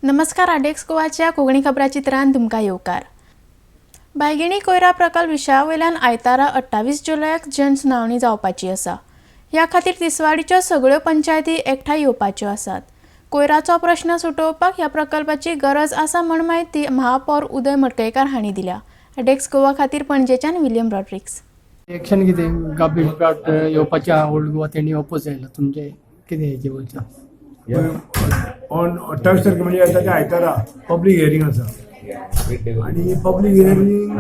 नमस्कार, आडेक्स गोवाच्या कोंकणी खबराचित्रान तुमकां येवकार. बायगिणी कोयरा प्रकल्प विशया वयल्यान आयतारा 28 जुलयाक जनसुनावणी जावपाची आसा. ह्या खातीर तिसवाडीच्यो सगळ्यो पंचायती एकठांय येवपाच्यो आसात. कोयराचो प्रश्न सुटोवपाक ह्या प्रकल्पाची गरज आसा म्हण म्हायती महापौर उदय मडकयकार हांणी दिल्या. आडेक्स गोवा खातीर पणजेच्यान विलियम रॉड्रिक्स. रिएक्शन कितें? गार्बेज प्लांट येवपाचें आहा ओल्ड गोवा, तेणी ओपोज आयला. तुमचें कितें हेजें वयता? ऑन 28 तारखे, म्हणजे येता त्या आयतारा पब्लीक हियरींग आसा आनी पब्लीक हियरींग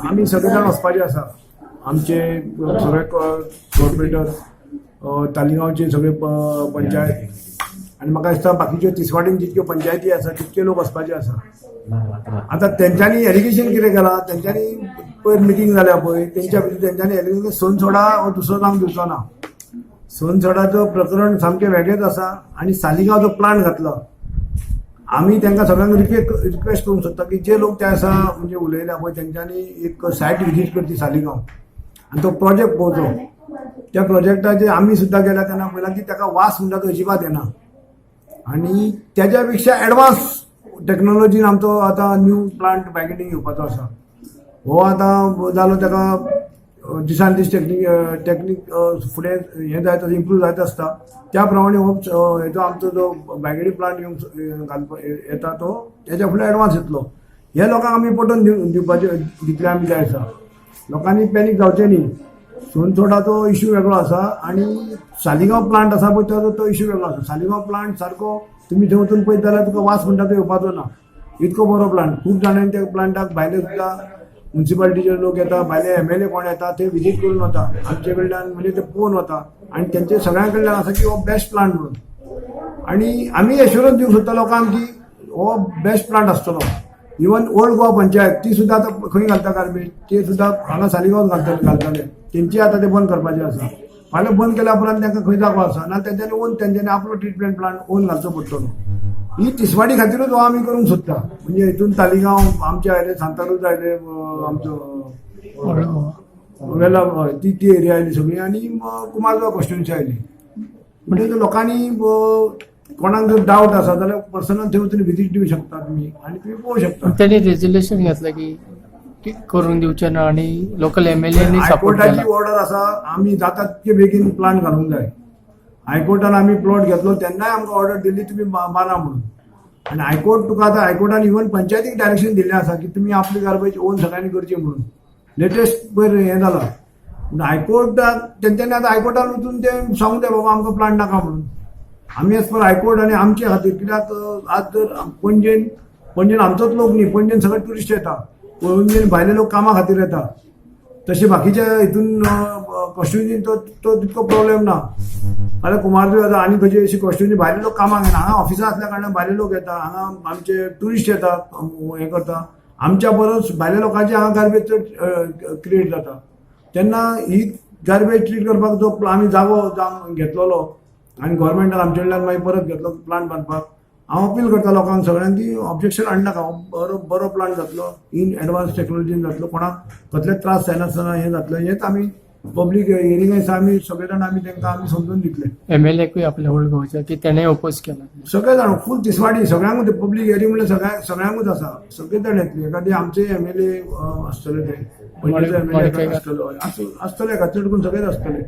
आमी सगळे जाण वचपाचे आसा. आमचे सगळे कॉर्पोरेटर, तालिगांवचे सगळे पंचायत आनी म्हाका दिसता बाकीच्यो तिसवाडीन जितक्यो पंचायती आसा तितके लोक वचपाचे आसा. आतां तेंच्यांनी एलिगेशन कितें केलां, तेंच्यांनी पयर मिटींग जाल्या पळय, तेंच्या भितर तेंच्यांनी एलिगेशन सोनसोडा हो दुसरो जावंक दिवचो ना. सोनसोडाचो प्रकरण सामकें वेगळेंच आसा आनी सालिगांव जो प्लांट घातलो, आमी तांकां सगळ्यांक रिक्वेस्ट करूंक सोदता की जे लोक त्या दिसा म्हणजे उलयल्या पळय, तेंच्यांनी एक सायट विजीट करची सालिगांव आनी तो प्रोजेक्ट पळोवचो. त्या प्रोजेक्टाचेर आमी सुद्दां गेल्या तेन्ना पळयलां की ताका वास म्हणटा तो अजिबात येना आनी तेज्या पेक्षा एडवान्स टॅक्नोलॉजीन आमचो आतां न्यू प्लांट बायगिणी येवपाचो आसा. हो आतां जालो, ताका दिसान दीस टॅक्नीक टॅक्नीक फुडें हें जायत, इम्प्रूव जायत आसता. त्या प्रमाणे हो हेजो आमचो जो बायगिणी प्लांट येवंक घालपा येता तो तेज्या फुडें एडवान्स येतलो. हे लोकांक आमी पटोवन दिवपाचे दितले आमी जाय आसा. लोकांनी पॅनीक जावचें न्ही. सोनसोडाचो इशू वेगळो आसा आनी सालिगांव प्लांट आसा पळय तो तो इशू वेगळो आसा. सालिगांव प्लांट सारको तुमी थंय वचून पळयत जाल्यार तुका वास म्हणटा तो येवपाचो ना, इतको बरो प्लांट. खूब जाणांनी त्या प्लांटाक, भायले सुद्दां म्युन्सिपालिटीचे लोक येता, भायले एमएलए कोण येता, ते विजीट करून वता आमचे कडल्यान, म्हणजे ते पळोवन वता आनी तेंचे सगळ्यां कडल्यान आसा की हो बेस्ट प्लांट म्हणून. आनी आमी एश्योरन्स दिवंक सोदता लोकांक की हो बेस्ट प्लांट आसतलो. इवन ओल्ड गोवा पंचायत ती सुद्दां आतां खंय घालता गार्बेज, ते सुद्दां हांगा सालिगांव घालताले. तेंची आतां ते बंद करपाचे आसा. फाल्यां बंद केल्या उपरांत तांकां खंय जागो आसा ना. तेंच्यांनी ओन, तेंच्यांनी आपलो ट्रिटमेंट प्लांट ओन घालचो पडटलो. ही तिसवाडी खातीरूच हो आमी करूंक सोदता. म्हणजे हितून तालिगांव आमचे आयले, सांताक्रूज आयले, आमचो ओल्ड गोवा. वेला, हय, ती ती एरिया आयली सगळी आनी कुमारजुंवा कॉन्स्टिट्युन्सी आयली. म्हणजे लोकांनी कोणाक जर डावट आसा जाल्यार पर्सनल थंय वचून विजीट दिवं शकता तुमी आनी तुमी पळोवंक शकता. तेणी रेजोल्युशन घेतलं की की करून दिवचें ना आनी लोकल एमएलएनी सपोर्ट हायकोर्टाची केला. ऑर्डर आसा, आमी जाता तितके बेगीन प्लांट घालूंक जाय. हायकोर्टान आमी प्लॉट घेतलो तेन्नाय आमकां ऑर्डर दिल्ली तुमी बांदा म्हणून. आनी हायकोर्ट तुका आतां हायकोर्टान इवन पंचायतीक डायरेक्शन दिल्लें आसा की तुमी आपली गार्बेज ओन सगळ्यांनी करची म्हणून. लेटेस्ट पयर हें जालां. पूण हायकोर्टाक तेंच्यांनी आतां हायकोर्टान वचून ते सांगूं जाय, बाबा आमकां प्लांट नाका म्हणून. आमी एज पर हायकोर्ट आनी आमचे खातीर, कित्याक आज जर पणजेन, पणजेन आमचोच लोक न्ही, पणजेन सगळे ट्युरिस्ट येता, पणजेन भायले लोक कामा खातीर येता. तशें बाकीच्या हितून कॉन्स्टिट्युन्सीन तो तो तितको प्रॉब्लेम ना. फाल्यां कुमारजुंव आतां आनी खंयची अशी कॉन्स्टिट्युन्सी भायले लोक कामाक येना. हांगा ऑफिसां आसल्या कारणान भायले लोक येता, हांगा आमचे ट्युरिस्ट येता, हें करता. आमच्या परस भायल्या लोकांची हांगा गार्बेज चड क्रिएट जाता. तेन्ना ही गार्बेज ट्रीट करपाक जो आमी जागो जाम घेतलेलो आनी गोवोरमेंटान आमचे कडल्यान मागीर परत घेतलो प्लांट बांदपाक, हांव अपील करता लोकांक सगळ्यांक की ऑब्जेक्शन हाडनाका. हो बरो बरो प्लांट जातलो, इन एडवान्स टेक्नॉलॉजीन जातलो, कोणाक कसलेच त्रास जायनासतना हें जातलें. हेंच आमी पब्लीक हियरिंग आसा, आमी सगळे जाण आमी तांकां आमी समजून दितले. एमएलएकूय आपल्या ओल्ड गोवाच्या की तेणें ओपोज केला. सगळे जाण, फूल तिसवाडी सगळ्यांकूच पब्लीक हियरिंग म्हणल्यार सगळ्यांकूच आसा, सगळे जाण येतले. एखादी आमचे एमएलए आसतले, ते पणजेचो एमएलए मडकयकार. आसतलो, आसतले का, चड करून सगळेच आसतले.